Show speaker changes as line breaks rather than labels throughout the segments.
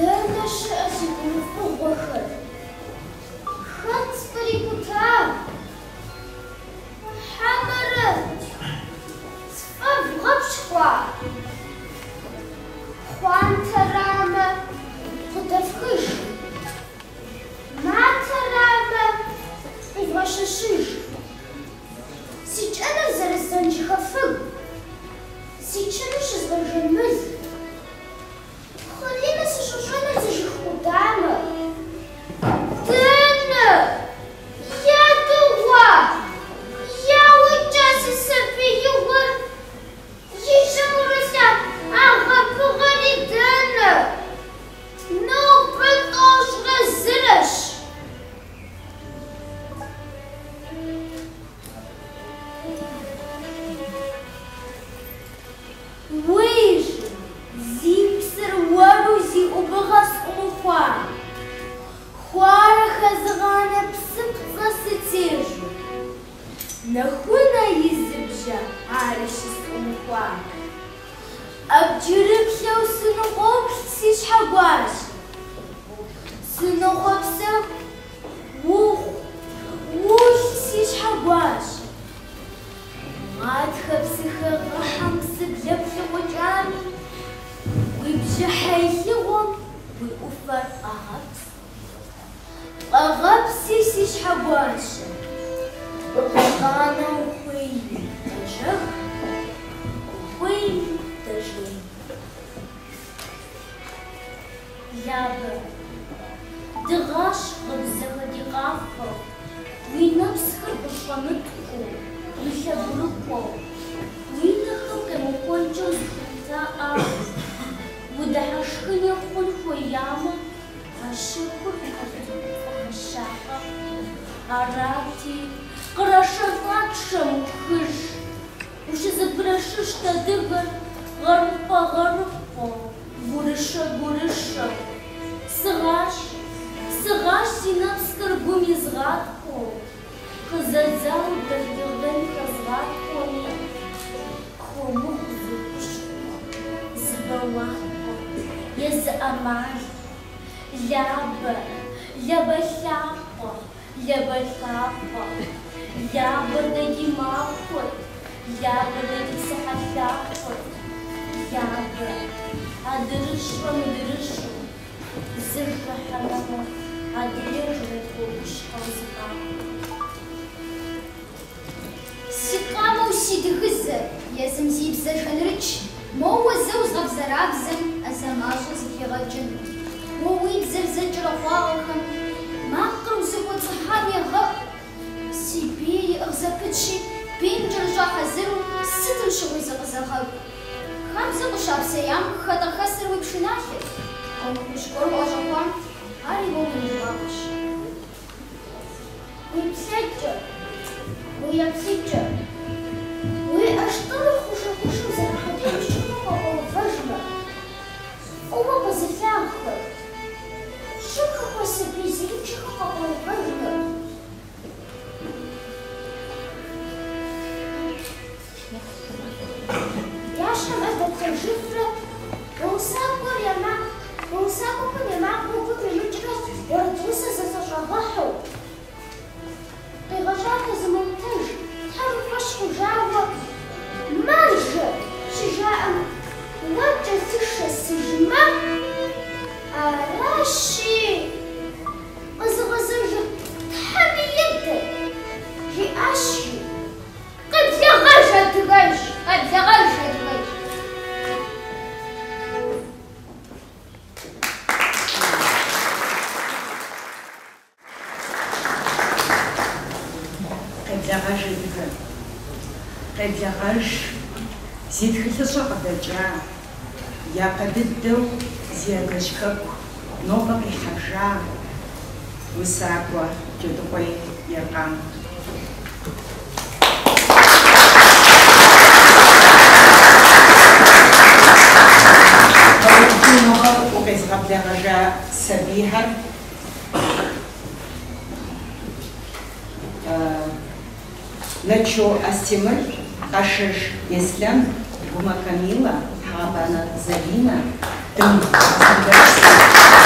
Дэнэ щыӏэ си гурыфӏыгъуэхэр? Хэт сфӏрикӏута? Хьэмэрэ сфӏэвгъэпщкӏуа? Пхъуантэрамэ, къыдэфхыж. Матэрамэ, къивгъэщэщыж. Си кӏэныр зэрыздзэн жыхафэгу, си чыныр щызгъэжэн мыл. Хъыринэ сыщӏыщӏэныр зы жыг къудамэ. Дэнэ? Ядыгъуа? Яукӏа си сабиигъуэр? И жьэм ӏурылъа агъэ-пыгъэри дэнэ? Нобэ тӏощӏрэ зырэщ.
Уей жи, зи псыр уэру зи ӏубыгъэ сӏумыхуа, хуарэ хэзыгъанэ псыпцӏэ сытежу, Нэхунэ и зы бжьэ ари щысӏумыхуа. Абджырыплъэу сыныкъуоплъ си щхьэгуащэ, сынохъуэпсэху, ухъу, улъ си щхьэгуащэ. Гъатхэ псыхэгъыхьэм сыблэплъыкъукӏами, уи бжьыхьэ илъыгъуэм уи ӏуфэр къэгъэпс. Къэгъэпси си щхьэгуащэ, итӏанэ ухуейми къежэх, ухуейми дэжей.
Лабэ, дыгъащ гъыбзэхэр ди къафэу, уи нэпсхэр къыщӏэмыткӏуу, уи лъэгурыкӏуэу, уи нэхэм къемыхуэнкӏыу зыхуимытаӏа, удыхьэшхыни хъун хуеямэ, а щэхур пфӏыхэщакъэ. Арати, кърашэлӏат шэ мыухыж, ущызэбграшыжт адыгэр гъэрыпӏэ-гъэрыпӏэу, гурышэ-гурышэу. Сыгъащ, сыгъащ си нэпсхэр гум изгъаткӏуэу, къызэдзауэ дэрдыгъэм хэзгъаткӏуэми, хуэмыхъу зы хущхъуэ, зы бэуапӏэ е зы ӏэмал. Лабэ, Лабэ лъапӏэ, Лабэ лӏапӏэ, Лабэр дэ ди махуэт, Лабэр дэ ди псыхьэ лъакъуэт, Лабэ, адрыщӏрэ мыдрыщӏу, зыр жыхьэнэмэ, адрейр жэнэт гъуэгущхьэу зы къакӏуэт.
Си къамэу си дыгызэ, езым зи бзэ жанырыч, моуэ зэ узгъэбзэрабзэм ӏэзэ мащӏэ зыхигъэкӏын. Уэ уи бзэр зэкӏэрэхъуагъэхэм макъыр узыкӏуэцӏыхьам егъэӏу. Си бийр иӏыгъ зэпытщи, бийм кӏэрыщӏа хьэзыру сытым щыгъуи зыкъызэгъэкӏу. Хабзэ къыщапсеям хэтӏэхэсэр уи пшыналъэт, гуэмыхъужь гуэр уӏэщӏэхуам, ари уэ уи мыгъуагъэщ.
Уи плъэкӏэ, уи еплъыкӏэ, уи ӏэштӏымыр хъушэ-хъушэу зэрахьэ тхьэмыщкӏэхэм къакъуэувэжмэ, фӏыуэ къэзылъагъухэр, щӏым хэхуа сабий зеиншэхэм къакъуэувэжмэ, я щхьэм ӏэ дэплъэжыфрэ уэ усакӏуэр я макъ, уэ усакӏуэхэм я макъ уи гум имыкӏрэ уэрэд усэ зэлъэщӏагъэхьэу, къигъэщӏар къэзымыӏуэтэж Тхьэр уи фӏэщ хъужауэ, маржэ, щыжаӏэм, уэ кӏэлъышэсыжмэ, аращи, къэзыгъэзэжыр Тхьэми едэ, жиӏащ жи. Къеблэгъэж, адыгэжь! Къеблэгъэж, адыгэжь!
Къеблэгъэж, адыгэ! Къеблэгъэж, зи тхылъыщӏэ къыдэкӏа, япэ дыдэу зи адэжь хэку нобэ къихьэжа усакӏуэ Джэдыкъуей Еркъан. Нобэ укъезыгъэблэгъэжа сабийхэр Нэчо Астемыр, Къэшэж Еслъэн, Гумэ Камилэ, Хьэгъэбанэ Заринэ, Дым Аслъэнбэч сымэ.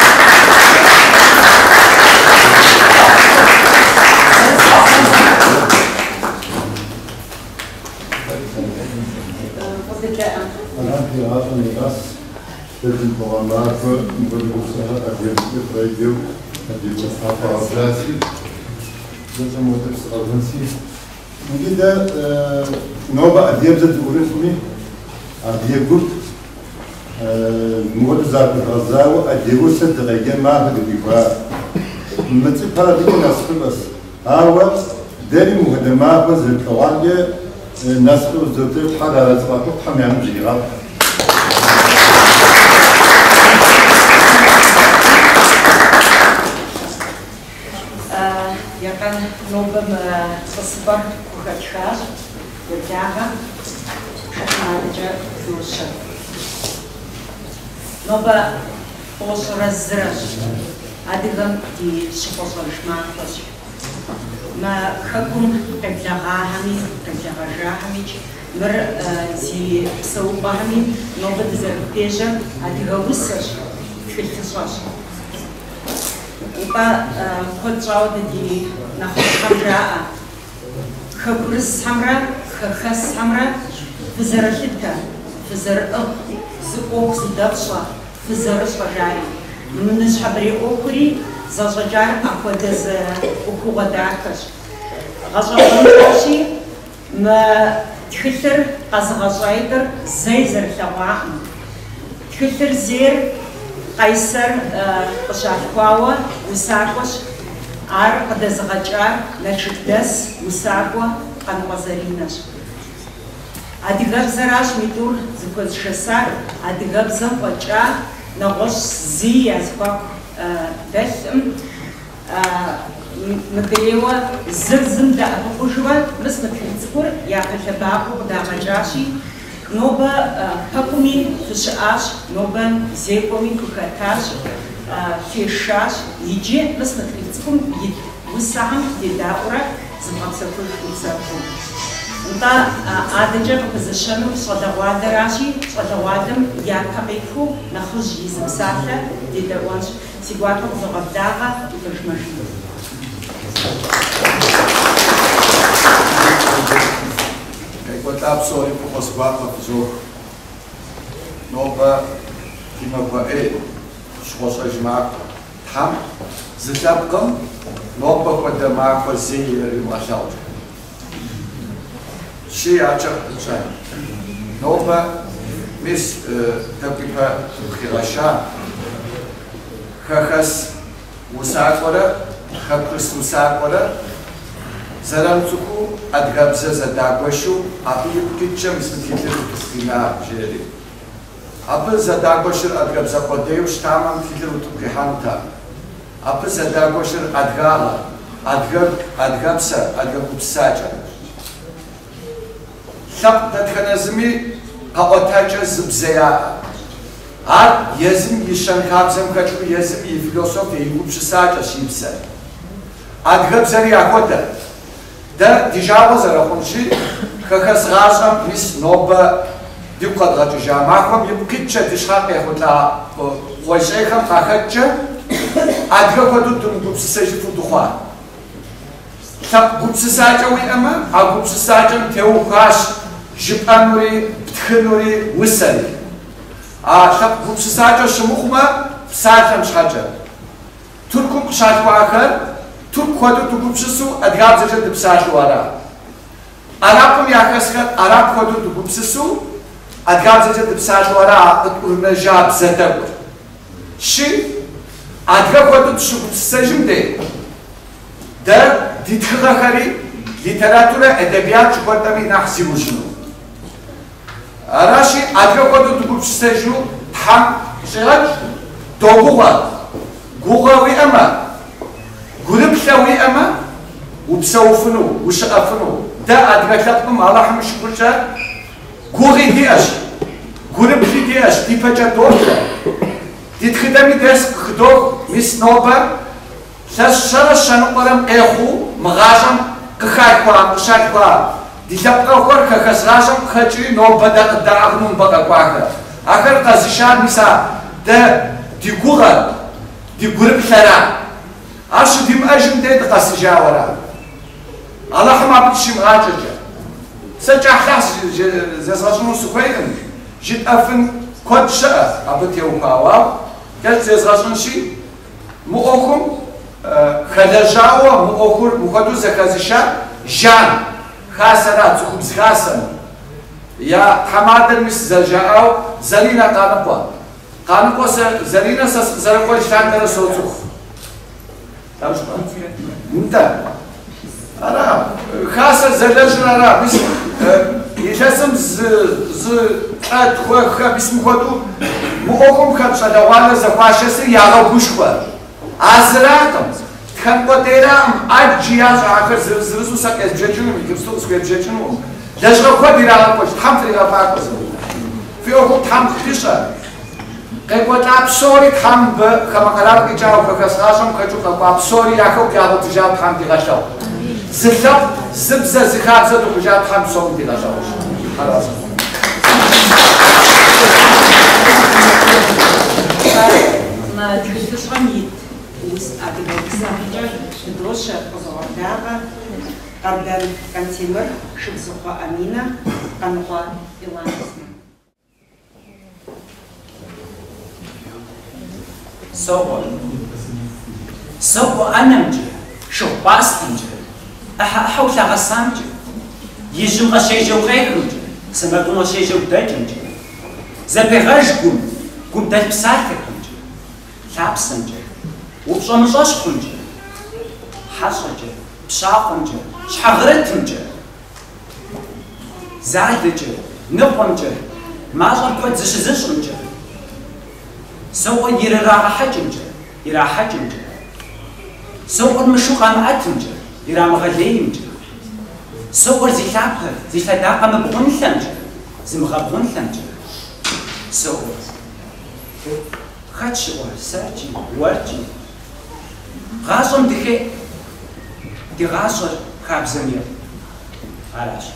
Дэ дымыгъуа махуэ мыпхуэдэ усэхэр адыгэбзэкӏэ фыкъеджэу адыгэ къахуэгъэбжаси, зэкӏэ мыуэдэу сыкъэвынси. Иджы дэ нобэ адыгэбзэ дыӏурылъми, адыгэ гуп мыуэдэу захуэдгъэзауэ адыгэ усэ дыкъеджэн махуэ дыхуихуа. Мы цӏыхухэр абыкӏэ насыпыфӏэщ. Ауэ дэри мыхуэдэ махуэ зэрытлъэгъуамкӏэ насыпыфӏэ дызотыр Тхьэр арэзы къахухъу, Тхьэм я ныбжь иригъэкъу.
Еркъан, нобэ мы тӏысыпӏэр хухэтхащ, еблагъэ, пшыхьым адэкӏэ дощэ. Нобэ 91-рэщ, адыгэм ди щыхъуэщӏэж махуэщ. Мы хэкум къеблэгъахэми, къеблэгъэжахэмикӏ, мыр зи псэупӏэхэми нобэ дызэрыпежьэр адыгэ усэщ, тхылъыщӏэщ. Нтӏэ, куэд щӏауэ дэ ди нэхъыжьхэм жаӏэ, хэкурысхэмрэ хэхэсхэмрэ фызэрылъытэ, фызэрыӏыгъ, зы ӏуэху зыдэфщӏэ, фызэрыщӏэ жари. Мы ныщхьэбэрей ӏуэхури зэщӏэкӏар апхуэдэ зы ӏуэхугъуэ дахэщ. Гъэщӏэгъуэнращи, мы тхылъыр къэзыгъэщӏаитӏыр зэи зэрылъэгъуакъым. Тхылъыр зейр Къайсэр къыщалъхуауэ усакӏуэщ, ар къыдэзыгъэкӏар Налшыкдэс усакӏуэ Къаныкъуэ Заринэщ. Адыгэбзэращ митӏур зыхуэзышэсар, адыгэбзэм фӏэкӏа нэгъуэщӏ зыи я зэхуаку дэлъым. Мыдрейуэ зыр зым дэӏэпыкъужурэ мыс мы тхылъ цӏыкӏур япэ лъэбакъуэу къыдагъэкӏащи, нобэ пэкӏуми фыщыӏащ, нобэ зекӏуэми фыхэтащ, фешащ. Иджы мыс мы тхылъ цӏыкӏум ит усэхэм федаӏуэрэ зывгъэпсэхуж гупсэхуу. Нтӏэ, адэкӏэ къыпызыщэнур щӏалэгъуалэращи, щӏалэгъуалэм япэ къихуу нэхъыжь и зы псалъэ дедэӏуэнщ. Си гуапэу къызогъэблагъэ ӏутӏыж Мэжид.
Къекӏуэлӏа псори фӏэхъус гуапэ фызох. Нобэ ди махуэ ӏей, щыгъуэщӏэж махуэ. Тхьэм зы лъэпкъым нобэ хуэдэ махуэ зэи иримыгъэлъагъукӏэ. Щи акӏэ къыпытщӏэн. Нобэ мис тӏэкӏу ипэ къыхигъэща хэхэс усакӏуэрэ хэкурыс усакӏуэрэ зэрымыцӏыхуу адыгэбзэ зэдагуэшу абы ипкъ иткӏэ мис мы тхылъыр утыку къина, жери. Абы зэдагуэшыр адыгэбзэ къуэдейуэ щытамэ, мы тхылъыр утыку къихьэнутэкъым. Абы зэдагуэшыр адыгагъэ, адыгэгу, адыгэпсэ, адыгэ гупсысакӏэ. Лъэпкъ дэтхэнэ зыми къэӏуэтэкӏэ зы бзэ яӏэ. Ар езым и щэнхабзэм хэлъу езым и философие, и гупсысакӏэщ и бзэр. Адыгэбзэри ахуэдэ. Дэ ди жагъуэ зэрыхъунщи, хэхэс гъащӏэм мис нобэ дигу къэдгъэкӏыжа махуэм ипкъ иткӏэ ди щхьэ къехъулӏа къуейщӏейхэм къахэкӏкӏэ адыгэ хуэдэу дымыгупсысэжыфу дыхъуа. Лъэпкъ гупсысакӏэ уиӏэмэ, а гупсысакӏэм теухуащ жыпӏэнури, птхынури, усэри. А лъэпкъ гупсысакӏэ щымыхъумэ, псалъэм щхьэкӏэ. Тыркум къыщалъхуахэр тырку хуэдэу дыгупсысу адыгабзэкӏэ дыпсалъэу ара? Арабым яхэсхэр араб хуэдэу дыгупсысу адыгабзэкӏэ дыпсалъэу ара а къытӏурынэжа бзэ тӏэкӏур? Щи, адыгэ хуэдэу дыщыгупсысэжым дей, дэ ди тхыгъэхэри литературэ эдэбият жыхуэтӏэми нэхъ зиужьыну. Аращи, адыгэ хуэдэу дыгупсысэжу Тхьэм къыщӏигъэкӏ, догугъэ. Гугъэ уиӏэмэ, гурыплъэ уиӏэмэ, упсэуфыну, ущыӏэфыну. Дэ адыгэ лъэпкъым Алыхьым и шыкуркӏэ гугъи диӏэщ, гурыплъи диӏэщ, ди пэкӏэ доплъэ. Ди тхыдэми дерс къыхыдох, мис нобэ Илъэс щэрэ щэныкъуэрэм къехъуу мы гъащӏэм къыхалъхуа, къыщалъхуа ди лъэпкъэгъухэр хэхэс гъащӏэм къыхэкӏри нобэ дэ къыддаӏыгъыну мыбы къэкӏуахэр. Ахэр къэзышар мис а дэ ди гугъэр, ди гурыплъэра. Ар щыдимыӏэжым дей дыкъэсыжауэра. Алыхьым абы дыщимыгъакӏэкӏэ. Сэ кӏыхьлӏыхь зезгъэщӏыну сыхуейкъым, жытӏэфын. Куэд щыӏэ абы теухуауэ, ауэ кӏэщӏ зезгъэщӏынщи, мы ӏуэхум хэлэжьауэ, мы ӏуэхур мыхуэдэу зэхэзыша Жан хасэра, цӏыхубз хасэм я тхьэмадэр мис зэрыжаӏауэ Заринэ Къаныкъуэ. Къаныкъуэ сэ, Заринэ сэ сыкъызэрыкӏуэж лъандэрэ соцӏыху. Нтӏэ. Ара, хасэр зэлэжьыр ара, мис илъэсым зы, зы, плӏэ, тхуэ, хэ, мис мыхуэдэу мы ӏуэхум хэт щӏалэгъуалэр зэхуашэсыр ягъэгушхуэ. А зыракъым, тхэн къудейракъым, ӏэджи ящӏэ ахэр зырыз-зырызу сэ къезбжэкӏынум, иджыпсту къысхуебжэкӏынукъым. Лэжьыгъэ куэд ирагъэкӏуэкӏ, Тхьэм фригъэфӏакӏуэ, Заринэ. Фи ӏуэхум Тхьэм къыхищӏэ. Къекӏуэлӏа псори Тхьэм мыбы хамэ къэрал къикӏауэ хэхэс гъащӏэм хэкӏыу къэкӏуа псори я хэку ягъуэтыжауэ Тхьэм дигъэлъэгъу. Зы лъэпкъ, зы бзэ, зы хабзэ дыхъужа Тхьэм псоми дигъэлъэгъуж. Аращ.
Мы тхылъыщӏэм ит адыгэ усэмкӏэ пыдощэ къызогъэблагъэ Къардэн Къантемыр, Шыбзыхъуэ Аминэ, Къаныкъуэ Иланэ сымэ.
Соӏуэ. Соӏуэ ӏэнэмкӏэ, шыгъу пӏастэмкӏэ, ӏыхьэ-ӏыхьэу лъагъэсамкӏэ, ижьым къыщежьэу къехымкӏэ, сэмэгум къыщежьэу дэкӏымкӏэ. Зэпегъэж гум, гум дэлъ псалъэхэмкӏэ, лъапсэмкӏэ, упщӏэ мыщӏэщхъумкӏэ, хьэщӏэкӏэ, пщафӏэмкӏэ, щхьэгъырытымкӏэ. Залэкӏэ, ныкъуэмкӏэ, мащӏэр куэд зыщызыщӏымкӏэ, соӏуэ ирырагъэхьэкӏымкӏэ, ирахьэкӏымкӏэ, соӏуэр мышу къамыӏэтымкӏэ, ирамыгъэлеймкӏэ, соӏуэр зи лъапэр, зи лъэдакъэ мыбгъунлъэмкӏэ, зымыгъэбгъунлъэмкӏэ, соӏуэр. Хэт щыӏуэр сэркӏи, уэркӏи? Гъащӏэм дыхеӏ, ди гъащӏэр хабзэм еӏу. Аращ.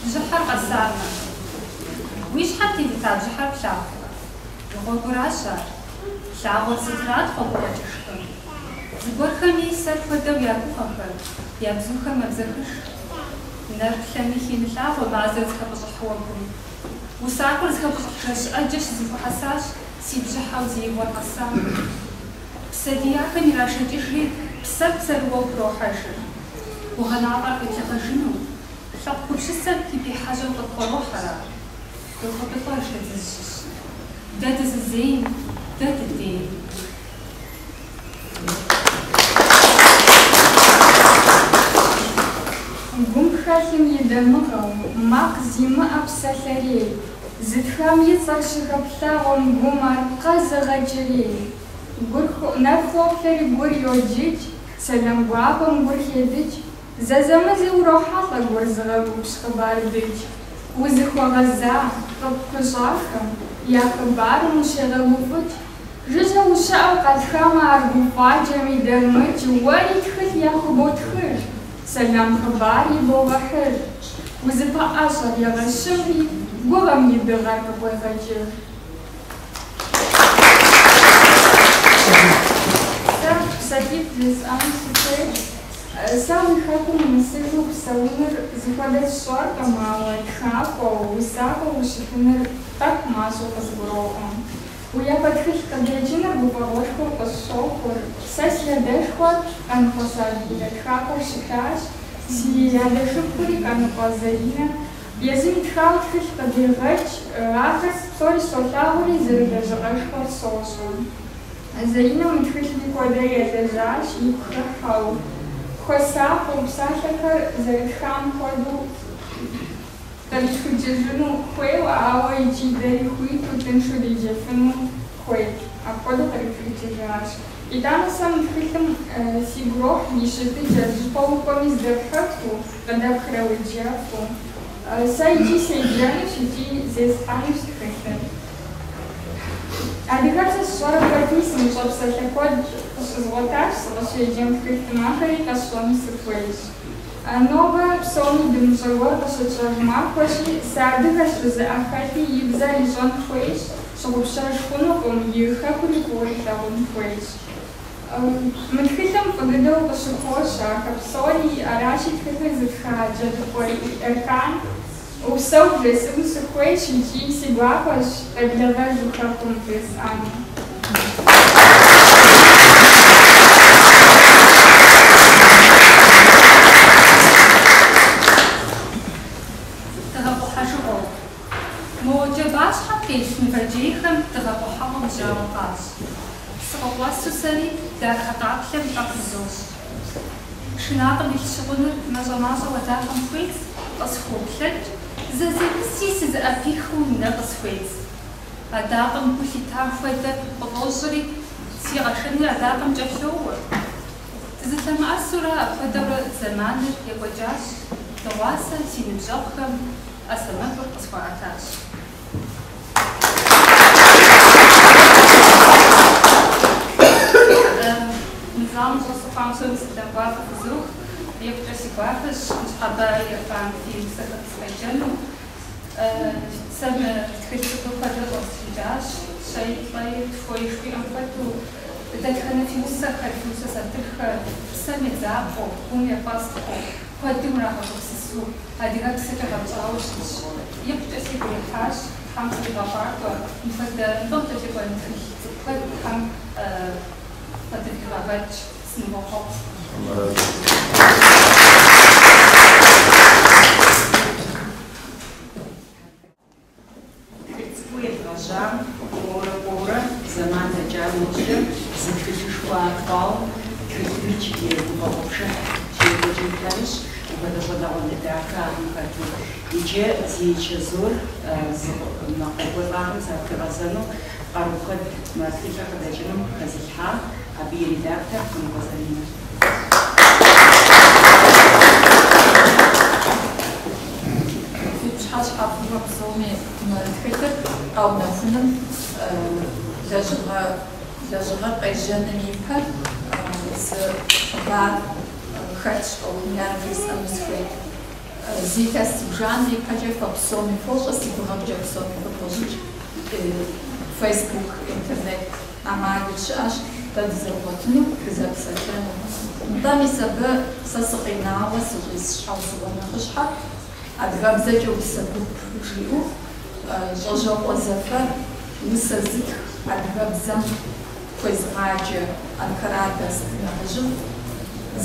Бжьыхьэр къэсамэ. Уи щхьэм телыта бжьыхьэр плъагъурэ? И гъуэгуращ ар. Лъагъуэр зытратхъуэ гукъэкӏыжхэм. Зыгуэрхэми сэр хуэдэу я гугъэхэр, я бзухэр мэбзэхыж. Нэр плъэми химылъагъуэ мазэр зыхэпӏыщӏыхь уэгум. Усакӏуэр зыхэпӏыщӏыхь жэщ ӏэджэ щызэхуэхьэсащ си бжьыхьэу зи игъуэр къэсам. Псэ дияхэм ирашэкӏыжри, псэр псэрыуэу пырохьэжыр. Гугъэ мафӏэр къеблэгъэжыну, лъэпкъ гупсысэм и пехьэжьэу къытпкърохьэр ар. Дохуэбылӏэж дэ дызыщыщым. Дэ дызызейм, дэ дыдейм.
Гум хэлъым и дамыгъэу, макъ зимыӏэ псэлъэрей, зытхам и цӏэр щыхэплъагъуэм гум ар къэзыгъэкӏырей. Гур нэр хоплъэри гур йоджыкӏ, сэлам гуапэм гур хедыкӏ, зэзэмызи урохьэлӏэ гур зыгъэгубжь хъыбар дыдж. Узыхуэгъэза, къыппыщӏахэм я хъыбарым ущегъэгуфӏыкӏ. Жыжьэ ущыӏэу къатхамэ ар гуфӏаджэми дэмыкӏ, уэри тхылъ яхуботхыж, сэлам хъыбар ибогъэхьыж. Узыпэӏэщӏэр егъэщымри, гугъэм и дыгъэр къыкъуегъэкӏыж. Сэ псалъитӏ жысӏэну сыхуейщ. Сэ уи хэкум уимысыжу псэуныр зыхуэдэр сщӏэркъым, ауэ тхакӏуэу, усакӏуэу ущытыныр тӏэкӏу мащӏэу къызгуроӏуэ. Уи япэ тхылъ къыдэкӏыныр гуфӏэгъуэшхуэу къысщохъур. Сэ си адэшхуэр Къаныкъуэ Садулэ тхакӏуэу щытащ, си адэ шыпхъури Къаныкъуэ Заринэ. Езым итхауэ тхылъ къыдегъэкӏ, ахэр псори солъагъури зэрылэжьыгъэшхуэр сощӏэ. Заринэ мы тхылъми куэдрэ елэжьащ, игу хыхьэу, хуэсакъыу, псалъэхэр зэрытхам хуэдэу къритхыкӏыжыну хуейуэ, ауэ икӏи дэри хуиту, тыншу деджэфыну хуейт. Апхуэдэу къритхыкӏыжащ. Итӏанэ сэ мы тхылъым сигу ирохь и щытыкӏэр, щӏыпӏэ укӏуэми здэпхьыфу, къыдэпхрэ уеджэфу. Сэ икӏи седжэнущ, икӏи зесхьэнущ тхылъыр. Адыгэбзэ сщӏэрэ пэтми сымыщӏэ псалъэ куэд къыщызгъуэтащ сыкъыщеджэм тхылъым, ахэри къэсщӏэну сыхуейщ. Нобэ псоми дымыщӏэ гуэр къыщытщӏэж махуэщи, сыадыгэщ жызыӏэ хэти и бзэр ищӏэн хуейщ, щыгъупщэж хъунукъым, и хэкури фӏыуэ илъагъун хуейщ. Мы тхылъым фӏы дыдэу къыщыхощ ахэр псори, аращи тхылъыр зытха Джэдыкъуэ Эрхан упсэу бжесӏэну сыхуейщ икӏи си гуапэщ къеблэгъэжу хэкум бжесӏэну.
Дыгъэ къухьэжыгъуэу. Мо джабащхьэм телъ мывэджейхэм дыгъэ къухьэгъуэм жьауэ къащӏ. Сыкъыкъуэсу сэри дахэ къаплъэм ӏэ хузощӏ. Шынакъым илъ щыкъуныр мащӏэ-мащӏэу адакъэм хуедз, къысхуоплъэкӏ, зэзэмызи сызыӏэпихыу нэ къысхуедз. Адакъэм гу лъита хуэдэ къыфӏощӏри, си къэшэныр адакъэм кӏэлъоуэ. Дызэлъэмыӏэсурэ апхуэдэурэ зэманыр екӏуэкӏащ, дыгъуасэ си ныбжьэгъухэм ӏэ сэмэгур къысхуаӏэтащ. Мы залым щӏэсу хъуам псоми сэлам гуапэ фызох, икъукӏэ си гуапэщ ныщхьэбэ Ирфан фи усэхэр къысхуеджэну. Сэ мы тхылъ цӏыкӏур куэдрэ щӏэзджыкӏащ, щэи плӏэи тхуэи жыхуиӏэм хуэдэу. Дэтхэнэ фи усэхэр, фи усэ сатырхэр псэм едзакъэу, гум епӏэстхъыу, куэдым урагъэгупсысу, адыгэпсэкӏэ гъэнщӏауэ щытщ. Икъукӏэ сигу ирихьащ, Тхьэм фригъэфӏакӏуэ, мыпхуэдэ мыбы къыкӏэлъыкӏуэн тхылъ цӏыкӏу куэд Тхьэм къыдывигъэгъэкӏ, сынывохъуэхъу.
Тхылъ цӏыкӏуу едгъэжьам кӏуэурэ кӏуэурэ зэман дэкӏа нэужькӏэ зы тхылъышхуэ ар хъуауэ тхылъ и гуфӏэгъуэ пшыхь щекӏуэкӏын хъунущ, мыпхуэдэ щӏалэгъуалэ дахэ ахэм хэту. Иджы зи чэзур къекӏуэлӏахэм захуигъэзэну къару куэд мы тхылъыр къыдэкӏыным хэзылъхьа абы и редактор Къаныкъуэ Заринэ.
Фи пщыхьэщхьэ фӏыуэ псоми мы тхылъыр къэунэхуным лэжьыгъэ лэжьыгъэр къежьэным ипэ зы хъыбар хэлъщ ӏуэхум, ар бжесӏэну сыхуейт. Зы илъэс зыбжанэ ипэкӏэ фэ псоми фощӏэ, си гугъэмкӏэ псоми фыхощӏыкӏ. Фейсбук, интернет ӏэмалыр щыӏэщ, дэ дызэрыгъуэтыну, дызэпсэлъэну. Нтӏэ, мис абы сэ сыкъинауэ сыщӏис щхьэусыгъуэ нэхъыщхьэр адыгэбзэкӏэ усэ гуп жиӏэу Щӏэжьокъуэ Зэфэр усэ зытх адыгэбзэм хуезыгъаджэ Анкара дэс нэхъыжьыфӏ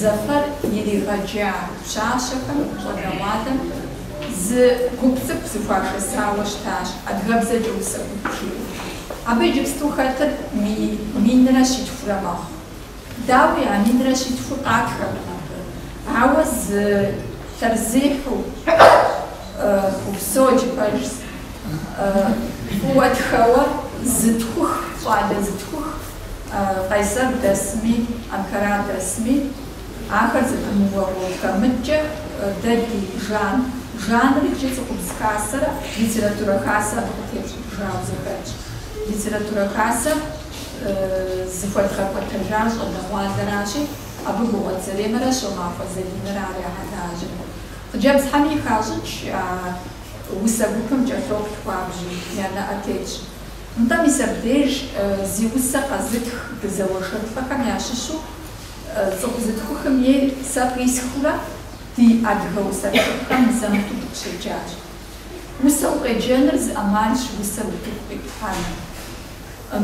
Зэфэр иригъэджа пщащэхэм, щӏалэгъуалэм зы гуп цӏыкӏу зэхуашэсауэ щытащ, адыгэбзэкӏэ усэ гуп жиӏэу. Абы иджыпсту хэтыр минрэ щитхурэ мэхъу. Дауи, а минрэ щитхур къатхэркъым абы, ауэ зы лъэрызехьэу, упсэу иджы пэжщ, фӏыуэ тхэуэ зытхух, щӏалэ зытхух, Къайсэр дэсми, Анкара дэсми, ахэр зэпымыууэ къотхэ. Мыдкӏэ дэ ди жан, жаныр иджы цӏыхубз хасэрэ литературэ хасэ абы къытепщӏыкӏыжауэ зэхэтщ. Литературэ хасэр зыхуэдгъэкӏуэтэжар щӏалэгъуалэращи, абы Гугъуэт Заремэрэ Щомахуэ Залинэрэ ар ягъэлажьэ. Хъыджэбзхэми хащӏыкӏ, а усэ гупым кӏэлъоплъ хуабжьу, я нэӏэ тетщ. Нтӏэ, мис абдеж зи усэ къэзытх дызэуэршэрылӏэхэм ящыщу цӏыху зытхухым ейр сэ къисхыурэ ди адыгэ усэ пшыхьхэм мызэ-мытӏэу дыкъыщеджащ. Усэ укъеджэныр зы ӏэмалщ усэр утыку къипхьэну.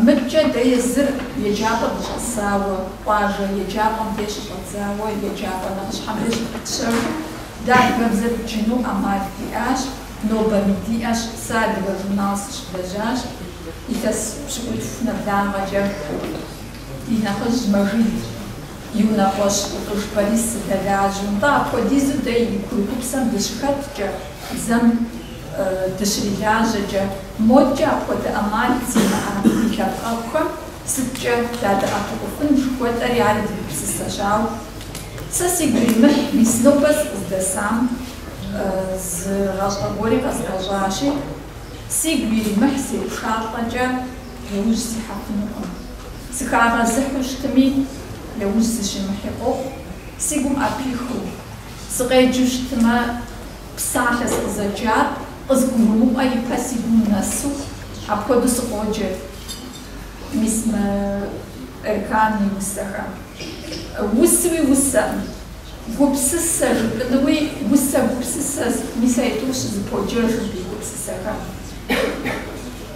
Мыдкӏэ дэ езыр еджапӏэ дыщӏэсауэ, къуажэ еджапӏэм деж щыщӏэдзауэ еджапӏэ нэхъыщхьэм деж щыпытщэжу, дэ адыгэбзэр дджыну ӏэмал диӏащ, нобэми диӏэщ. Сэ адыгэ журнал сыщылэжьащ илъэс пщыкӏутху нэблагъэкӏэ. Ди нэхъыжь Мэжид и унэкъуэщ ӏутӏыж Борис сыдэлажьэу. Нтӏэ, апхуэдизу дэ и курыкупсэм дыщыхэткӏэ, бзэм дыщрилажьэкӏэ, модкӏэ апхуэдэ ӏэмал зимыӏэ ди лъэпкъэгъухэм сыткӏэ дадэӏэпыкъуфын жыхуэтӏэри ари ди гупсысэщ. Ауэ сэ сигу иримыхь, мис нобэ сыкъыздэсам зы гъащӏэ гуэри къэзгъэщӏащи, сигу иримыхь сепшалӏэкӏэ яужь сихьэфынукъым. Сыхагъэзыхьу щытми, яужь сыщимыхьи къохъу, си гум ӏэпихыу. Сыкъеджэу щытмэ, псалъэ сыкъызэджар къызгурымыӏуэ ипэ си гум нэсу, апхуэдэу сыкъоджэ. Мис мы Эрхан и усэхэм. Усэуи усэкъым, гупсысэ жыпӏэнуи усэ гупсысэ мис а тӏур щызэподжэж абы и гупсысэхэм.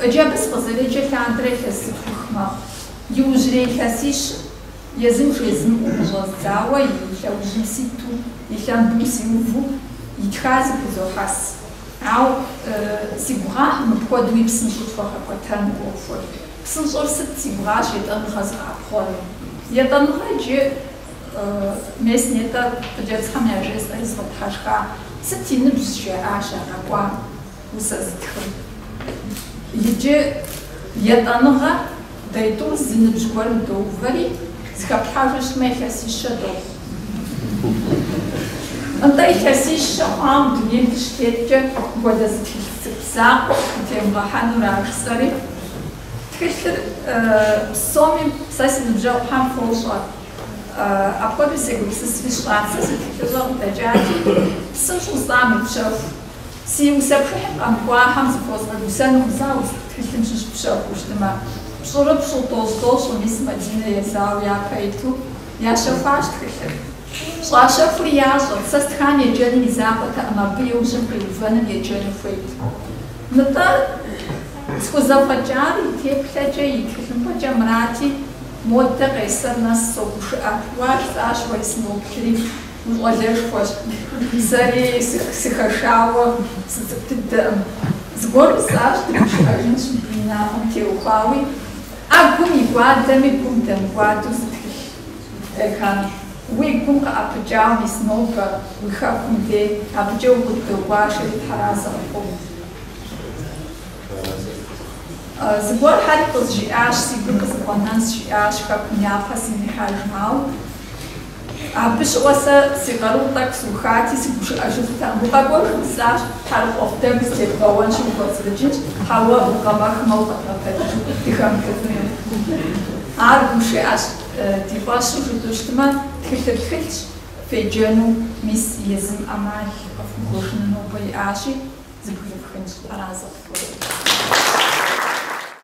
Иджы абы сыкъызэреджэ лъандэрэ илъэс зытхух мэхъу. Иужьрей илъэсищ езым жезмыӏэу къыщӏэздзауэ и лъэужьым ситу, и лъэмбым сиуву итха зэхузохьэс. Ауэ си гугъакъым мыпхуэдэуи псынщӏэу тхуэгъэкӏуэтэну ӏуэхур. Псынщӏэр сыт си гугъащ Етӏэныгъэ згъэӏэпхъуэну. Етӏэныгъэ иджы мес нетӏэ хъыджэбзхэм яжесӏэри згъэдыхьэшха. Сыт и ныбжь жаӏащ а къэкӏуам усэ зытхым. Иджы Етӏэныгъэ дэ тӏур зы ныбжь гуэрым доувэри, зыхэплъхьэжу щытмэ илъэсищэ дохъу. Нтӏэ илъэсищэ хъуам дунейм дыщытеткӏэ мыпхуэдэ зы тхылъ цӏыкӏу закъуэ къытхутемыгъэхьэнура жысӏэри. Тхылъыр псоми сэ си ныбжьэгъухэм фощӏэ. Апхуэдэу сегупсысри сщӏат, сэ си тхылъыщӏэ къыдэкӏати, псынщӏэу сӏам упщэху. Си усэ пшыхьым къэмыкӏуахэм зыхуэзгъэгусэнукъым сэ а тхылъым щыщ пщэхуу щытмэ. Пщӏырыпщӏу, тӏощӏ-тӏощӏу, мис Мадинэ езауэ япэ иту ящэхуащ тхылъыр. Щӏащэхури ящӏэрт, сэ стхам еджэным и закъуэтэкъым, абы иужьым къиувэным еджэну хуейт. Нтӏэ, схузэфӏэкӏар и теплъэкӏэ, и тхылъымпӏэкӏэ мырати, модэ къесэр нэс согушыӏэ. Уа, жысӏащ, уэри сыноплъри, ущӏалэшхуэщ. Сэри сыхэшауэ сыцӏыкӏу дыдэкъым. Зыгуэр жысӏащ, дыгушыӏэжынщ мыбы и инагъым теухуауи, ӏэгум игуадэми гум дэмыкӏуадэу зы тхылъ. Эрхан, уи гум къыӏэпыкӏауэ мис нобэ уи хэкум дей, абыкӏэ укъыддогуашэри тхьэразэ къыпхухъу. Зыгуэрхэри къызжиӏащ, си гур къызэфӏэнэнщ, жиӏащ, хэкум япэ симыхьэжмэ, ауэ абы щыгъуэ сэ си къарур тӏэкӏу сухати, сыгушыӏэжыфтэкъым. Укъэкӏуэж жысӏащ, тхьэрыкъуэф дэгу зытебгъэуэнщи укӏуэцӏрыкӏынщ, хьэуэ, укъэмэхмэ укъэдгъэтэджыжу дыхэмытыфыну. Ар гушыӏэщ, ди фӏэщу жытӏэу щытмэ, тхылъыр тхылъщ, феджэну мис езым ӏэмал къыфхуигуэшыну нобэ иӏащи, зэбгрыфхынщ, аразэ къыфхуэхъу.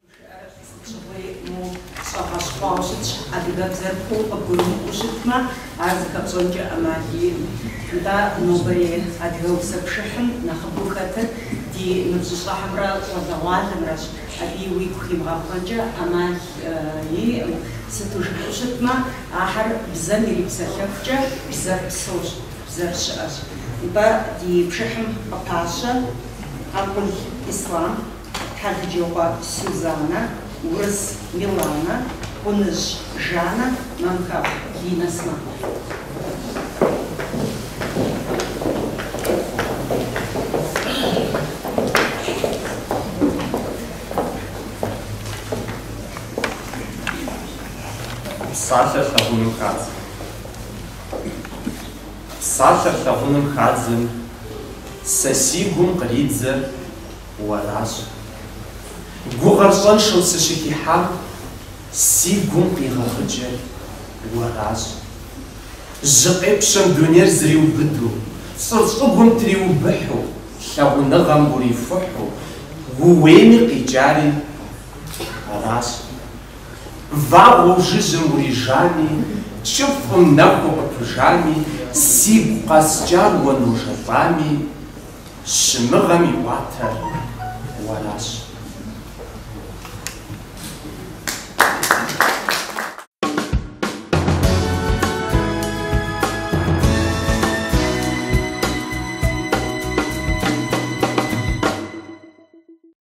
Гушыӏэр сыт щыгъуи мо щӏэгъэщхъуауэ щытщ, адыгэбзэр куу къыбгурымыӏуэу щытмэ, ар зыхэпщӏэнкӏэ ӏэмал иӏэкъым. Нтӏэ, нобэрей адыгэ усэ пшыхьым нэхъыбэу хэтыр ди ныбжьыщӏэхэмрэ щӏалэгъуалэмрэщ, абыи уигу химыгъэхъуэнкӏэ ӏэмал иӏэкъым. Сыту жыпӏэу щытмэ, ахэр бзэм ирипсэлъэхукӏэ бзэр псэущ, бзэр щыӏэщ. Нтӏэ, ди пшыхьым къыпащэ Къанкъул Ислъам, Тхьэлыджокъуэ Сюзанэ, Урыс Миланэ, Къуныжь Жаннэ, Мамхэгъ Линэ сымэ.
Псалъэр лъагъуным хадзэ. Псалъэр лъагъуным хадзэм, сэ си гум къридзэр уэращ. Гугъэр щӏэншэу сыщыхихьам, си гум къигъэгъыджэр уэращ. Жьы къепщэм дунейр зриубыду, щӏыр щӏыгум триубыхьу, лъагъуныгъэм урихухьу, ууейми къикӏари аращ. Вагъуэу жыжьэм урижами, кӏыфӏым нэхуу къыпыжами, сигу къэскӏар уэ ножэлӏами, щымыгъэм иӏуатэр уэращ.